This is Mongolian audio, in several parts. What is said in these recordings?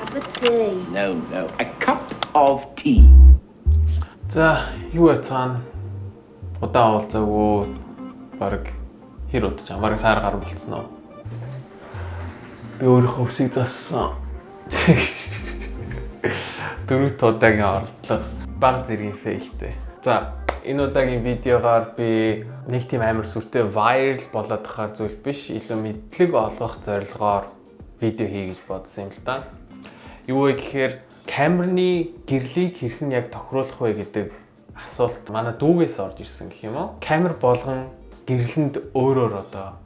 Cup of tea. No, a cup of tea. За, юу яцгаана? Удаан уулзаагүй баг хэр удаж байгаа? Бараг сар гаруй болцсон уу? Би өөрийнхөө үсийг зассан. Дөрөвт удаагийн оролдлого. Баг зэргийн fail тэй. За, энэ удаагийн видеогоор би нэг тийм амар сүртэй viral болоод тахаар зүйл биш, илүү мэдлэг олгох зорилгоор видео хий гэж бодсон юм л да. Юу вэ гэхээр камерны гэрлийг хэрхэн яг тохируулах вэ гэдэг асуулт манай дүүгээс орж ирсэн гэх юм уу? Камер болгон гэрлэнд өөрөөр одоо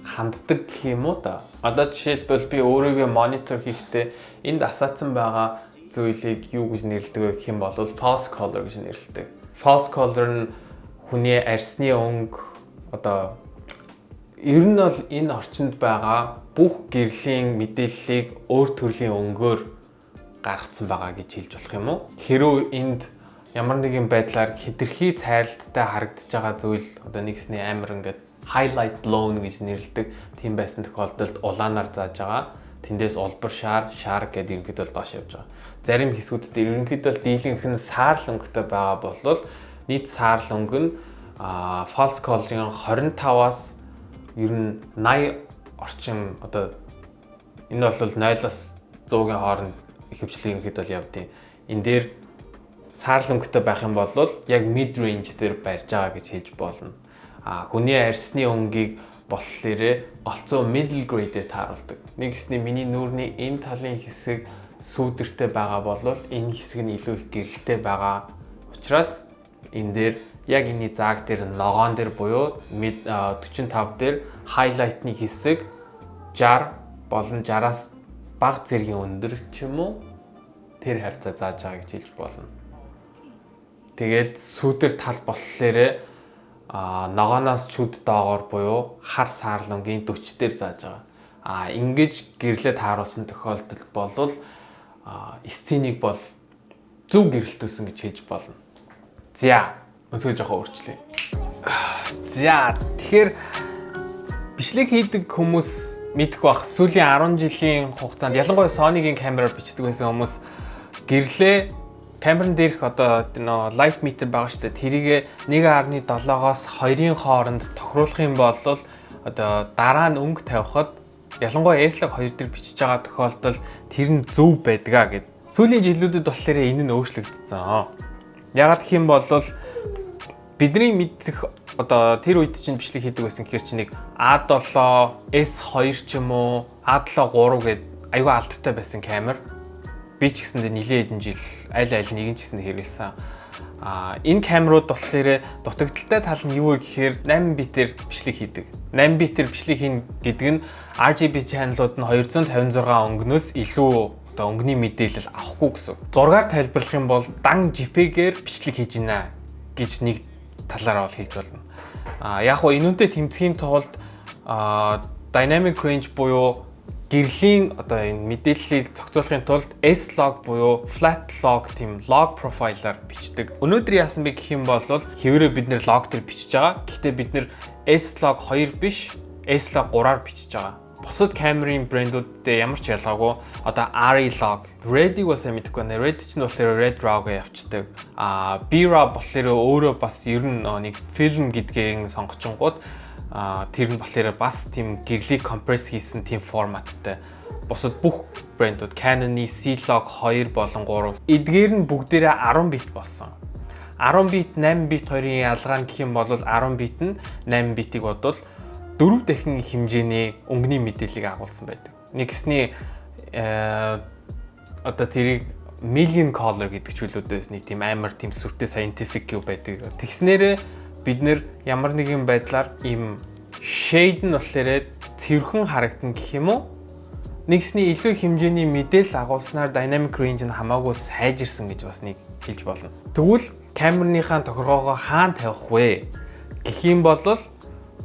ханддаг гэх юм уу да. Одоо жишээлбэл, би өөрийгөө монитор хийхдээ энд асаацсан байгаа зүйлийг юу гэж нэрлэдэг вэ гэх юм бол false color гэж нэрлэдэг. False color нь хүний арьсны өнгө, одоо ер нь бол энэ орчинд байгаа бүх гэрлийн мэдээллийг өөр төрлийн өнгөөр гаргацсан байгаа гэж хэлж болох юм уу? Хэрвээ энд ямар нэгэн байдлаар хэтэрхий цайралттай харагдаж байгаа зүйл, одоо нэгсний амар ингээд highlight blown гэж нэрлэдэг тийм байсан тохиолдолд улаанаар зааж байгаа. Тэндээс улбар, шар, шар гэдэг ерөнхийдөө л доош явж байгаа. Зарим хэсгүүд дээр ерөнхийдөө л дийлэнх нь саарл өнгөтэй байгаа бол нийт саарл өнгө нь false color-ын 25-аас ер нь 80 орчим, одоо энэ бол 0-оос 100-ийн хооронд ихэвчлэн ерөнхийдөө л явдیں۔ Энэ дээр саарл өнгөтэй байх юм бол яг mid range дээр барьж байгаа гэж хэлж болно. А хүний арьсны өнгийг болохоор голцоо middle grade-ээр тааруулдаг. Нэг гэсний миний нүүрний энэ талын хэсэг сүүдэртэй байгаа бол энэ хэсэг нь илүү их гэрэлтэй байгаа учраас энэ дээр яг энэний зааг дээр, ногоон дээр буюу 45 дээр highlight-ны хэсэг 60 болон 60-аас бага зэргийн өндөр ч юм уу, тэр хавцаа зааж байгаа гэж хэлж болно. Тэгээд сүүдэр тал болохоор ногооноос чүд доогоор буюу хар саарл өнгийн 40 дээр зааж байгаа. А ингэж гэрлээ тааруулсан тохиолдолд болвол scene ийг бол зөв гэрэлтүүлсэн гэж хэлж болно. За, өнцгөө жоохон өөрчлөе. За, тэгэхээр бичлэг хийдэг хүмүүс мэдэх бах, сүүлийн 10 жилийн хугацаанд ялангуяа Sony-гийн камераар бичдэг байсан хүмүүс гэрлээ камерын дээрх одоо нөө light meter байгаа шүү дээ. Тэрийг 1.7-оос 2-ын хооронд тохируулах юм бол одоо дараа нь өнгө тавихад, ялангуяа S-Log 2 дээр бичиж байгаа тохиолдолд тэр нь зөв байдгаа гэд. Сүүлийн жилүүдэд болохоор энэ нь өөрчлөгдсөн. Ягаад гэх юм бол бидний мэдэх одоо тэр үед чинь бичлэг хийдэг байсан гэхэр чинь нэг A7 S2 ч юм уу, A7 3 гээд аюу алдартай байсан камер. Би ч гэсэндээ нилээн хэдэн жил аль аль нэг нь ч гэсэндээ хэрэглэсэн. А энэ камерууд болохоор дутагдалтай тал нь юу вэ гэхээр 8 битээр бичлэг хийдэг. 8 битээр бичлэг хийнэ гэдэг нь RGB channel-ууд нь 256 өнгөнөөс илүү одоо өнгөний мэдээлэл авахгүй гэсэн. Зургаар тайлбарлах юм бол дан JPEG-ээр бичлэг хийж байна гэж нэг талаараа бол хэлж болно. А яг хуу энүүнтэй тэмцэхийн тулд dynamic range буюу гэрлийн одоо энэ мэдээллийг зохицуулахын тулд S-log буюу flat log, тийм log profile-аар бичдэг. Өнөөдөр яасан бэ гэх юм бол хэвээрээ бид нэр log дээр бичиж байгаа. Гэхдээ бид нэр S-log 2 биш, S-log 3-аар бичиж байгаа. Бусад камерын брэндүүдтэй ямар ч ялгаагүй, одоо ARRI log, Red-ийг бас сайн мэдэхгүй байна. Red чинь болохоор Red RAW-г явцдаг. А B-RAW болохоор өөрөө бас ер нь нэг film гэдгийг сонгочингууд тэр нь болохоор бас тийм гэрлийг compress хийсэн тийм форматтай. Бусад бүх брэндүүд, Canon-ы C-Log 2 болон 3, эдгээр нь бүгдээрээ 10 бит болсон. 10 бит, 8 бит хоёрын ялгаа нь гэх юм бол 10 бит нь 8 битийг бодвол дөрөв дахин хэмжээний өнгөний мэдээллийг агуулсан байдаг. Нэгсний одоо тэрийг million color гэдэг чүүлүүдээс нэг тийм амар тийм сүртэй scientific юу байдаг. Тэгснээрээ бид нэр ямар нэгэн байдлаар ийм shade нь болохоор цэвэрхэн харагдана гэх юм уу? Нэгсний илүү хэмжээний мэдээлэл агуулснаар dynamic range нь хамаагүй сайжирсан гэж бас нэг хэлж болно. Тэгвэл камерныхаа тохиргоогоо хаана тавих вэ гэх юм бол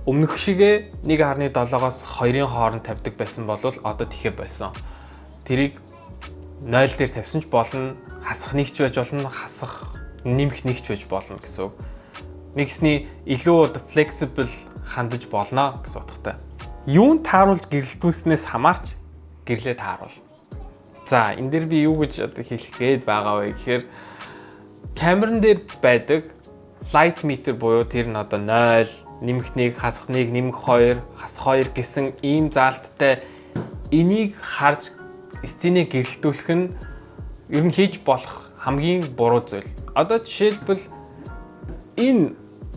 өмнөх шигээ 1.7-оос 2-ын хооронд тавьдаг байсан бол одоо тэгэхэ болсон. Тэрийг 0 дээр тавьсан ч болно, хасах нэг ч байж болно, хасах нэмэх нэг ч байж болно гэсэн үг. Нэгсний илүү flexible хандаж болно гэсэн утгатай. Юунд тааруулж гэрэлтүүлснээс хамаарч гэрлээ тааруул. За, энэ дээр би юу гэж одоо хэлэх гээд байгаа вэ гэхээр камеран дээр байдаг light meter буюу тэр нь одоо 0, нэмэх 1, хасах 1, нэмэх 2, хасах 2 гэсэн ийм заалттай энийг харж сценийг гэрэлтүүлэх нь ер нь хийж болох хамгийн буруу зүйл. Одоо жишээлбэл, энэ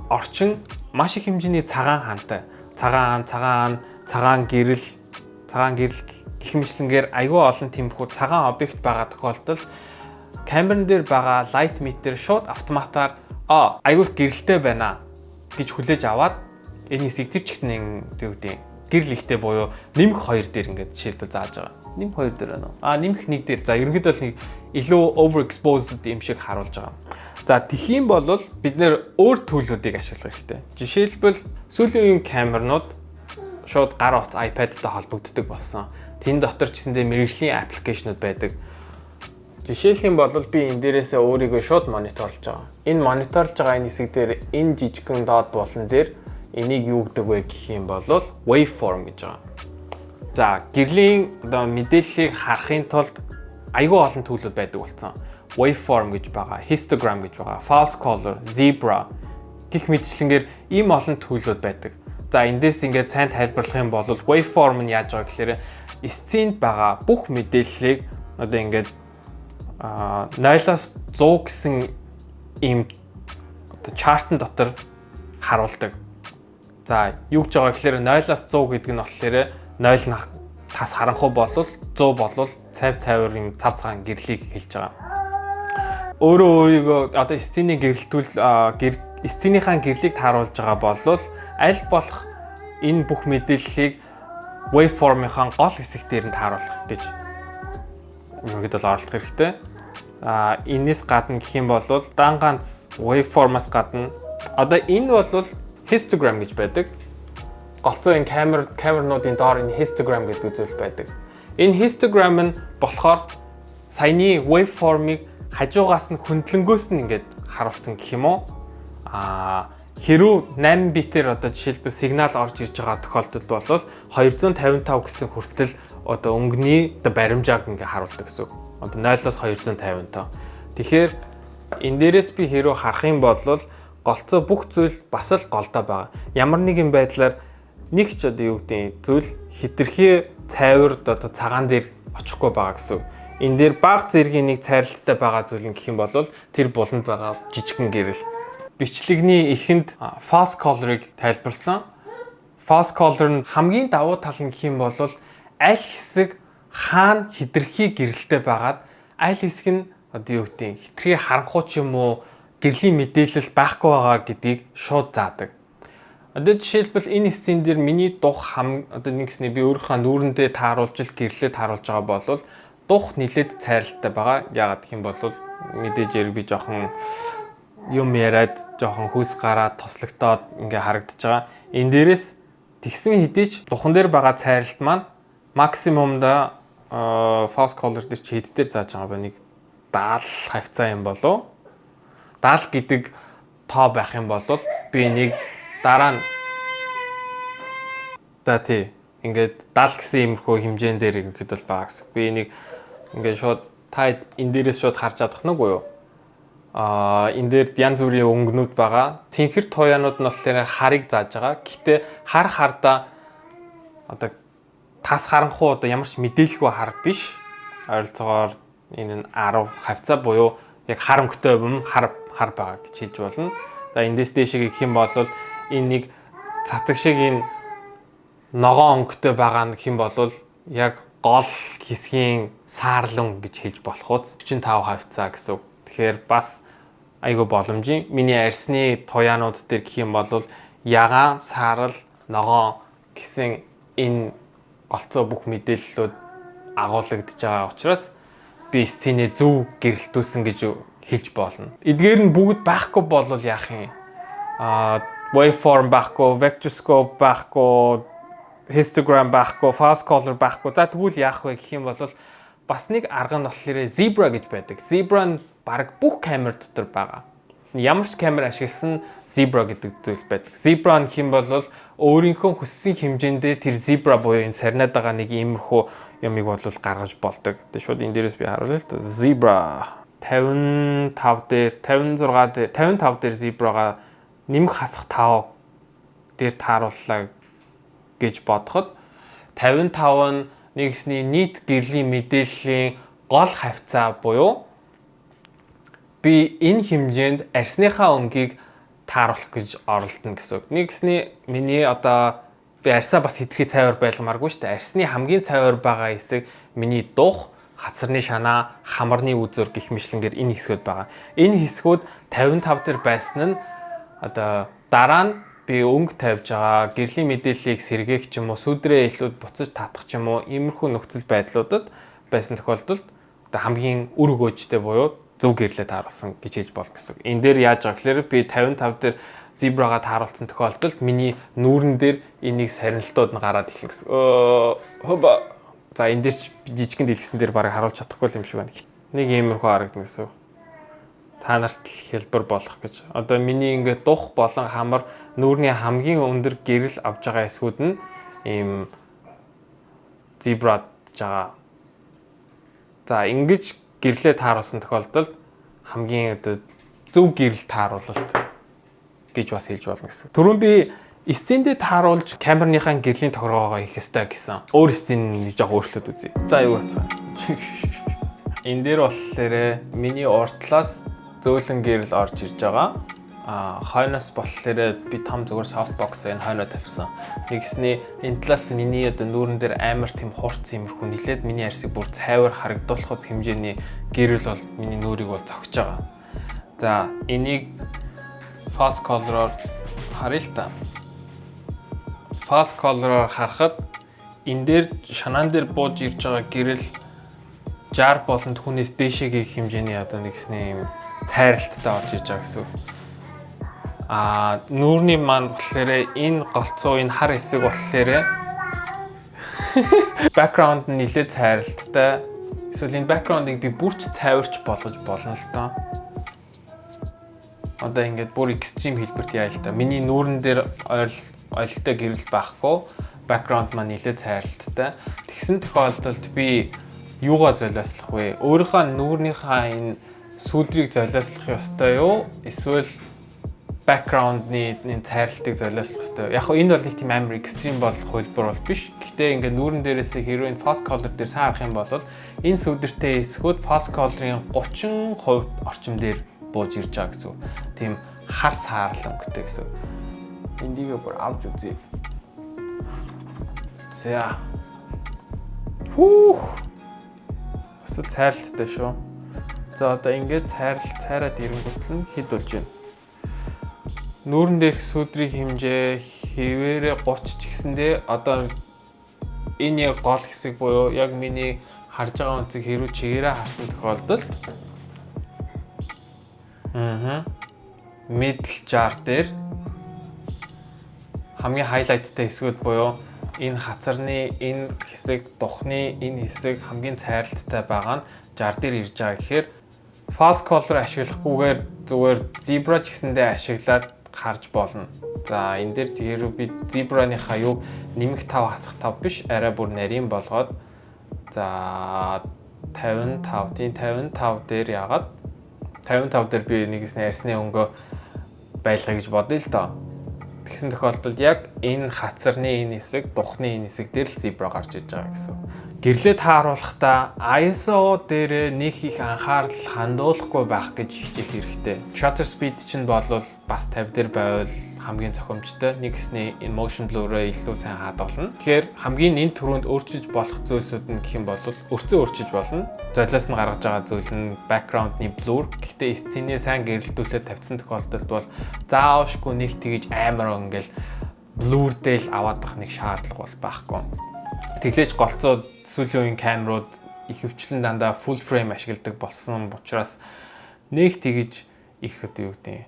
орчин маш их хэмжээний цагаан хаантай. Цагаан, цагаан, цагаан гэрэл, цагаан гэрэл гэх мэтчилэнгээр айгүй олон тиймэрхүү цагаан объект байгаа тохиолдолд камеран дээр байгаа light meter шууд автоматаар "Айгүй их гэрэлтэй байна" гэж хүлээж аваад энэ хэсгийг тэр чигтэн, юу гэдэг, гэрэл ихтэй буюу нэмэх 2 дээр ингээд жишээлбэл зааж байгаа. Нэмэх 2 дээр байна уу? Нэмэх 1 дээр. За, ерөнхийдөө л нэг илүү overexposed юм шиг харуулж байгаа. За, тэгэх юм бол бид нэр өөр tool үүдийг ашиглах хэрэгтэй. Жишээлбэл, сүүлийн үеийн камернууд шууд гар утас, iPad-тай холбогддог болсон. Тэн дотор ч гэсэндээ мэргэжлийн application ууд байдаг. Жишээлх юм бол би энэ дээрээсээ өөрийгөө шууд мониторлж байгаа. Энэ мониторлж байгаа энэ хэсэг дээр, энэ жижигхэн доод булан дээр энийг юу гэдэг вэ гэх юм бол waveform гэж байгаа. За, гэрлийн одоо мэдээллийг харахын тулд айгүй олон tool үүд байдаг болсон. Waveform гэж байгаа, histogram гэж байгаа, false color, zebra гэх мэтчилэнгээр ийм олон tool үүд байдаг. За, эндээс ингээд сайн тайлбарлах юм бол waveform нь яаж байгаа гэхээр сценд байгаа бүх мэдээллийг одоо ингээд 0-оос 100 гэсэн ийм одоо chart ын дотор харуулдаг. За, юу гэж байгаа гэхээр 0-оос 100 гэдэг нь болохоор 0 нь тас харанхуй болвол, 100 болвол цайв цайвар юм цав цагаан гэрлийг хэлж байгаа. Өөрөө өөрийгөө одоо сценийг гэрэлтүүл, сценийхаа гэрлийг тааруулж байгаа болвол аль болох энэ бүх мэдээллийг waveform-ийнхаа гол хэсэг дээр нь тааруулах гэж ерөнхийдөө оролдох хэрэгтэй. Энэс гадна гэх юм бол дан ганц waveform-аас гадна одоо энэ бол histogram гэж байдаг. Голцоо энэ камернуудын доор энэ histogram гэдэг зүйл байдаг. Энэ histogram нь болохоор саяны waveform-ыг хажуугаас нь, хөндлөнгөөс нь ингээд харуулсан гэх юм уу? Хэрүү 8 битээр одоо жишээлбэл сигнал орж ирж байгаа тохиолдолд бол 255 гэсэн хүртэл одоо өнгөний одоо баримжааг ингээ харуулдаг гэсэн үг. Одоо 0-оос 255. Тэгэхээр энэ дээрээс би хэрүү харах юм бол голцоо бүх зүйл бас л голдоо байгаа. Ямар нэгэн байдлаар нэг ч одоо юу гэдэг зүйл хэтэрхий цайвар одоо цагаан дээр очихгүй байгаа гэсэн үг. Энэ дээр баг зэргийн нэг цайралттай байгаа зүйл нь гэх юм бол тэр буланд байгаа жижигхэн гэрэл. Бичлэгний эхэнд false color-ыг тайлбарсан. False color нь хамгийн давуу тал нь гэх юм бол аль хэсэг хаана хэтэрхий гэрэлтэй байгаад, аль хэсэг нь одоо юу гэдэг, хэтэрхий харанхуй ч юм уу, гэрлийн мэдээлэл байхгүй байгаа гэдгийг шууд заадаг. Одоо жишээлбэл, энэ сцен дээр миний дух хам одоо нэг гэсний би өөрийнхөө нүүрэндээ тааруулж л гэрлээ тааруулж байгаа бол дух нилээд цайралтай байгаа. Яагаад гэх юм бол мэдээж хэрэг би жоохон юм яриад, жоохон хүйс гараад, тослогдоод ингээ харагдаж байгаа. Энэ дээрээс тэгсэн хэдий ч духан дээр байгаа цайралт маань максимумда false color дээр чи хэд дээр зааж байгаа бэ? Нэг 70 хавцаа юм болов. 70 гэдэг тоо байх юм бол би нэг дараа нь, за тий, ингээд 70 гэсэн иймэрхүү хэмжээн дээр ерөнхийдөө бол байгаа гэсэн. Би энийг ингээд шууд та энэ дээрээс шууд харж чадах нь үгүй юу? Энэ дээр янз бүрийн өнгөнүүд байгаа. Цэнхэр туяанууд нь болохоор харыг зааж байгаа. Гэхдээ хар хардаа одоо тас харанхуу, одоо ямар ч мэдээлэлгүй хар биш. Ойролцоогоор энэ нь 10 хавцаа буюу яг хар өнгөтэй юм хар хар байгаа гэж хэлж болно. За, эндээс дээшээ гэх юм бол энэ нэг цацаг шиг энэ ногоон өнгөтэй байгаа нь гэх юм бол яг гол хэсгийн саарлан гэж хэлж болох үз, 45 хавцаа гэсэн үг. Тэгэхээр бас айгүй боломжийн. Миний арьсны туяанууд дээр гэх юм бол ягаан, саарал, ногоон гэсэн энэ голцоо бүх мэдээллүүд агуулгадж байгаа учраас би сценээ зөв гэрэлтүүлсэн гэж хэлж болно. Эдгээр нь бүгд байхгүй болвол яах юм? Waveform байхгүй, vectorscope байхгүй, histogram байхгүй, false color байхгүй. За, тэгвэл яах вэ гэх юм бол бас нэг арга нь болохоор zebra гэж байдаг. Zebra нь баг бүх камер дотор байгаа. Ямар ч камер ашигласан zebra гэдэг зүйл байдаг. Zebra нь гэх юм бол Өөрийнхөө хүссэн хэмжээндээ тэр zebra буюу энэ сарнаад байгаа нэг иймэрхүү юмыг бол гаргаж болдог. Тэгээ шууд энэ дээрээс би харуулъя л да. Zebra 55 дээр, 56 дээр, 55 дээр zebra-га нэмэх хасах 5 дээр таарууллаа гэж бодоход 55 нь нэгсний нийт гэрлийн мэдээллийн гол хавцаа буюу би энэ хэмжээнд арьсныхаа өнгийг тааруулах гэж оролдоно гэсэн үг. Нэгсний миний одоо би арьсаа бас хэтэрхий цайвар байлгамааргүй шүү дээ. Арьсны хамгийн цайвар байгаа хэсэг миний дух, хацарны шанаа, хамарны үзүүр гэх мэтлэнгээр энэ хэсгүүд байгаа. Энэ хэсгүүд 55 дээр байсан нь одоо дараа нь би өнгө тавьж байгаа гэрлийн мэдээллийг сэргээх ч юм уу, сүүдрээ илүү буцаж татах ч юм уу, иймэрхүү нөхцөл байдлуудад байсан тохиолдолд одоо хамгийн үр өгөөжтэй буюу зөв гэрлээ тааруулсан гэж хэлж болно гэсэн үг. Энэ дээр яаж байгаа гэхээр би 55 дээр zebra-га тааруулсан тохиолдолд миний нүүрэн дээр энийг сарнилтууд нь гараад эхэлнэ гэсэн. Хоба. За, энэ дээр ч жижигэн дэлгэсэн дээр бараг харуулж чадахгүй юм шиг байна. Нэг иймэрхүү харагдана гэсэн. Та нарт хэлбэр болох гэж. Одоо миний ингээд дух болон хамар, нүүрний хамгийн өндөр гэрэл авж байгаа хэсгүүд нь ийм zebra-дж байгаа. За, ингэж гэрлээ тааруулсан тохиолдолд хамгийн одоо зөв гэрэл тааруулалт гэж бас хэлж болно гэсэн. Түрүүн би сцендээ тааруулж камерныхаа гэрлийн тохиргоогоо хийх ёстой гэсэн. Өөр сценийг жоох өөрчлөөд үзье. За, юу гацгаа. Энэ дээр болохоор миний уртлаас зөөлөн гэрэл орж ирж байгаа. А хойноос болохоор би том зүгээр softbox энэ хойноо тавьсан. Нэгсний энэ талаас миний одоо нүүрэн дээр амар тийм хурц иймэрхүү нилээд миний арьсыг бүр цайвар харагдуулах хэмжээний гэрэл бол миний нүүрийг бол зогсож байгаа. За, энийг false color-оор харъя л та. False color-оор харахад энэ дээр шанаан дээр бууж ирж байгаа гэрэл 60 болон түүнээс дээшээгээ хэмжээний одоо нэгсний юм цайралттай орж иж байгаа гэсэн үг. А нүүрний маань болохоор энэ голцоо, энэ хар хэсэг болохоор background нь нэлээд цайралттай. Эсвэл энэ background-ыг би бүрч цайварч болгож болно л доо. Одоо ингээд бүр extreme хэлбэрт яа л та. Миний нүүрэн дээр ойр олигтой гэрэл байхгүй. Background маань нэлээд цайралттай. Тэгсэн тохиолдолд би юугаа золиослох вэ? Өөрийнхөө нүүрнийхаа энэ сүүдрийг золиослох ёстой юу? Эсвэл background-ны энэ цайралтыг золиослох ёстой. Яг хөө энэ бол нэг тийм амар extreme бол хувилбар бол биш. Гэхдээ ингээд нүүрэн дээрээсээ хэрвээ энэ false color дээр сайн харах юм бол энэ сүүдэртэй хэсгүүд false color-ын 30% орчим дээр бууж ирж байгаа гэсэн. Тийм хар саарл өнгөтэй гэсэн. Эндийгээ бүр авч үзье. За. Хүүх. Бас л цайралттай шүү. За, одоо ингээд цайрал цайраад ирэнгүүтэл нь хэд болж байна? Нүүрэн дээрх сүүдрийн хэмжээ хэвээрээ 30 ч гэсэндээ одоо энэ яг гол хэсэг буюу яг миний харж байгаа өнцөг хэрүү чигээрээ харсан тохиолдолд middle 60 дээр хамгийн highlight-тай хэсгүүд буюу энэ хацарны энэ хэсэг, духны энэ хэсэг хамгийн цайралттай байгаа нь 60 дээр ирж байгаа гэхээр false color ашиглахгүйгээр зүгээр zebra ч гэсэндээ ашиглаад харж болно. За, энэ дээр тэгэхээр би zebra-ныхаа юу нэмэх 5 хасах 5 биш, арай бүр нарийн болгоод, за, 55, тийм, 55 дээр яагаад 55 дээр би нэгсний арьсны өнгөө байлгая гэж бодъё л доо. Тэгсэн тохиолдолд яг энэ хацарны энэ хэсэг, духны энэ хэсэг дээр л zebra гарч иж байгаа гэсэн. Гэрлээ тааруулахдаа ISO дээр нэг их анхаарал хандуулахгүй байх гэж хичээх хэрэгтэй. Shutter speed чинь бол бас 50 дээр байвал хамгийн зохимжтой. Нэгсний энэ motion blur-аа илүү сайн хадгална. Тэгэхээр хамгийн энэ түрүүнд өөрчилж болох зүйлсүүд нь гэх юм бол өрцөн өөрчилж болно. Золиос нь гаргаж байгаа зүйл нь background-ны blur. Гэхдээ сценээ сайн гэрэлтүүлээд тавьсан тохиолдолд бол заавшгүй нэг тэгж амар ингээл blur дээл аваадах нэг шаардлага бол байхгүй. Тэглээж голцоо сүүлийн үеийн камерууд ихэвчлэн дандаа full frame ашигладаг болсон учраас нэг тэгж их одоо юу гэдэг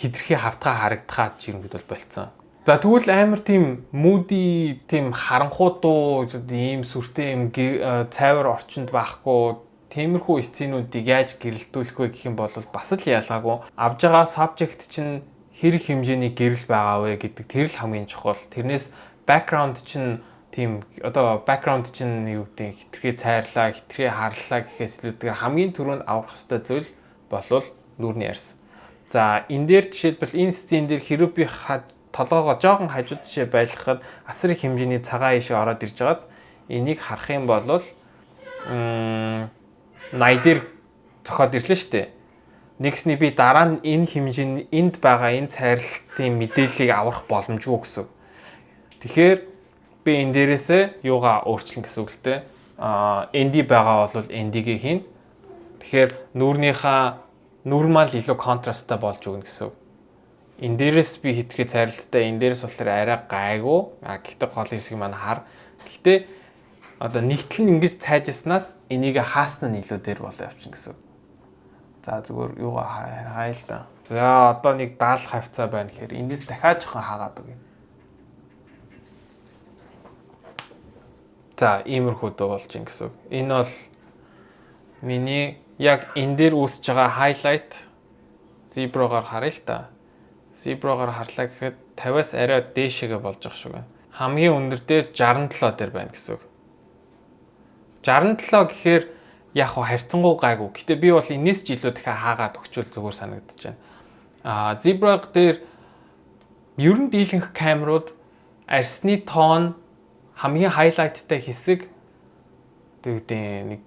хитрхи хавтгай харагдахаа ч юм бол болцсон. За, тэгвэл амар тийм moody, тийм харанхуй дуу, ийм сүртэй юм цайвар орчинд байхгүй тиймэрхүү сценүүдийг яаж гэрэлтүүлэх вэ гэх юм бол бас л ялгаагүй. Авж байгаа subject чинь хэр их хэмжээний гэрэл байгаа вэ гэдэг тэр л хамгийн чухал. Тэрнээс background чинь тийм одоо background чинь юу гэдэг, хэтэрхий цайрлаа, хэтэрхий харлаа гэхээс илүүтэйгээр хамгийн түрүүнд авах ёстой зүйл болвол нүүрний арьс. За, энэ дээр жишээлбэл энэ scene дээр хэрвээ би толгоогоо жоохон хажуу тишээ байлгахад асар их хэмжээний цагаан ийшээ ороод ирж байгааз энийг харах юм бол 80 дээр зохиод ирлээ шүү дээ. Нэгсний би дараа нь энэ хэмжээний энд байгаа энэ цайрлалтын мэдээллийг аврах боломжгүй гэсэн. Тэгэхээр би энэ дээрээсээ юугаа өөрчилнө гэсэн үг л дээ. ND байгаа бол ND-гээ хийн. Тэгэхээр нүүрнийхаа нүүр маань л илүү контрасттай болж өгнө гэсэн үг. Энэ дээрээс би хэтэрхий цайралттай, энэ дээрээс болохоор арай гайгүй. А гэхдээ гол хэсэг маань хар. Гэхдээ одоо нэгтэл нь ингэж цайжснаас энийг хаасна нь илүү дээр болоо явчихна гэсэн үг. За, зүгээр юугаа хаяа л да. За, одоо нэг 70 хавцаа байна гэхээр эндээс дахиад жоохон хаагаад өгье. За, иймэрхүү дөө болж ин гэсэн үг. Энэ бол миний яг энэ дээр үүсэж байгаа highlight zebra-гаар харъя л та. Zebra-гаар харлаа гэхэд 50-аас арай дээшээгээ болж байгаа шүү гэн. Хамгийн өндөр дээр 67 дээр байна гэсэн үг. 67 гэхээр яг хаа харьцангуй гайгүй. Гэтэ би бол энэс ч илүү дахиад хаагаад өгчүүл зүгээр санагдаж байна. Zebra дээр ер нь дийлэнх камерууд арьсны тоон хамгийн highlight тай хэсэг тэгдээ нэг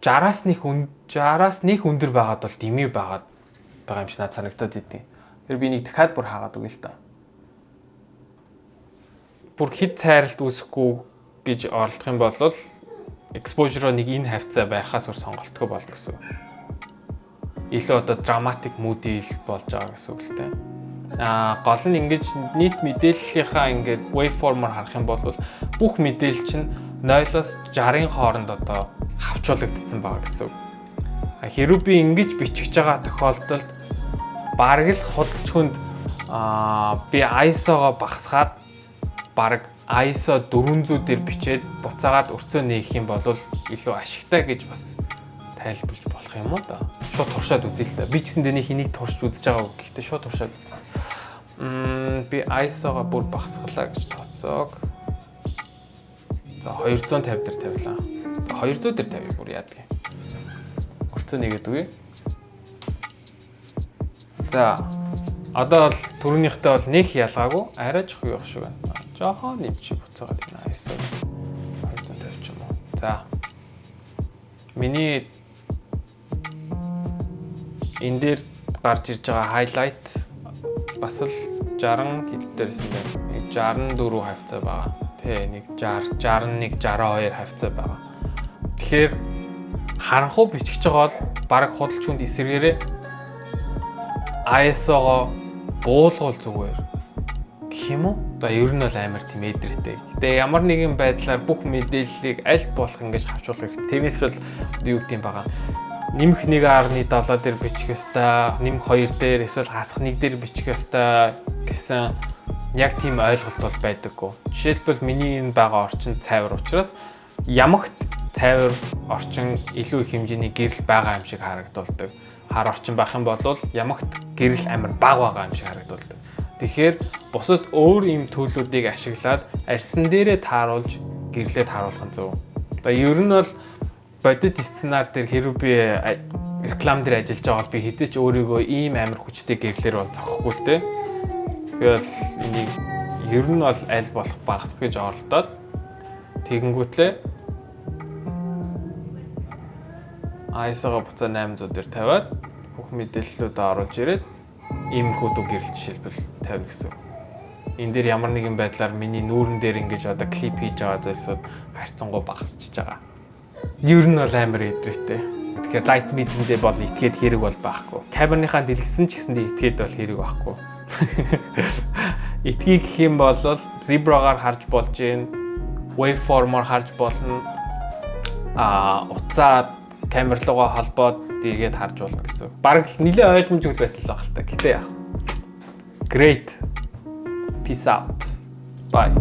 60-аас нэг өндөр байгаад бол дэмий байгаад байгаа юм шиг надад санагдаад идэв. Тэр би нэг дахиад бүр хаагаад өгье л да. Бүр хэд цайралт үүсэхгүй гэж оролдох юм бол exposure-о нэг энэ хавцаа барихаас өөр сонголтгүй болно гэсэн. Илүү одоо dramatic moody болж байгаа гэсэн үг л дээ. Гол нь ингэж нийт мэдээллийнхаа ингээд waveform-оор харах юм бол бүх мэдээлэл чинь 0-оос 60-ын хооронд одоо хавчуулагдсан байгаа гэсэн үг. Хэрвээ би ингэж бичиж байгаа тохиолдолд бараг л худалч хүнд би ISO-го багасгаад бараг ISO 400 дээр бичээд буцаагаад өрцөө нээх юм бол илүү ашигтай гэж бас тайлбарлаж болох юм уу да. Шууд туршаад үзье л да. Би ч гэсэндээ нэг энийг туршиж үзэж байгаагүй. Гэхдээ шууд туршаад үзье. Би ISO-го бүр багасгалаа гэж тооцоог. За, 250 дээр тавилаа. 200 дээр тавья, бүр яадаг юм. Өрцөө нэгээд үгүй. За, одоо бол түрүүнийхтэй бол нэг ялгаагүй, арай жоох юу шиг байна. Жохон нэмчих буцаагаад энэ ISO 250 ч юм уу. За, миний энэ дээр гарч ирж байгаа highlight бас л 60 хэд дээрсэн байна. Нэг 64 хавцаа байгаа. Тэ, нэг 60, 61, 62 хавцаа байгаа. Тэгэхээр харанхуй бичиж байгаа бол бараг худалч хүнд эсрэгээрээ ISO-го буулгуул зүгээр гэх юм уу? За, ер нь бол амар тийм эдрэттэй. Гэтэ ямар нэгэн байдлаар бүх мэдээллийг аль болох ингэж хавчуулах хэрэгтэй. Тэрнээс бол юу гэдэг юм байгаа. Нэмэх 1.7 дээр бичих ёстой, нэмэх 2 дээр эсвэл хасах 1 дээр бичих ёстой гэсэн яг тийм ойлголт бол байдаггүй. Жишээлбэл, миний энэ байгаа орчин цайвар учраас ямагт цайвар орчин илүү их хэмжээний гэрэл байгаа юм шиг харагдуулдаг. Хар орчин байх юм бол ямагт гэрэл амар бага байгаа юм шиг харагдуулдаг. Тэгэхээр бусад өөр юм tool үүдийг ашиглаад арьсан дээрээ тааруулж гэрлээ тааруулах нь зөв. Одоо ер нь бол бодит сценар дээр хэрвээ би реклам дээр ажиллаж байгаа бол би хэзээ ч өөрийгөө ийм амар хүчтэй гэрлээр бол зохихгүй л дээ. Би бол энийг ер нь бол аль болох багасгах гэж оролдоод тэгэнгүүтлээ ISO-го буцаа 800 дээр тавиад бүх мэдээллүүдээ оруулж ирээд иймэрхүү дүг гэрэл жишээлбэл тавина гэсэн. Энэ дээр ямар нэгэн байдлаар миний нүүрэн дээр ингэж одоо клип хийж байгаа зүйлсүүд харьцангуй багасчиж байгаа. Ер нь бол амар эдрээтэй. Тэгэхээр light meter-ндээ бол итгээд хэрэг бол байхгүй. Камерныхаа дэлгэсэн ч гэсэндээ итгээд бол хэрэг байхгүй. Итгийг гэх юм бол zebra-гаар харж болж гин, waveform-оор харж болно. Утсаа камер руугаа холбоод тэгээд харж болно гэсэн. Бараг л нэлээ ойлгомжгүй байсан л баг л та. Гэтэ яах. Great. Peace out. Bye.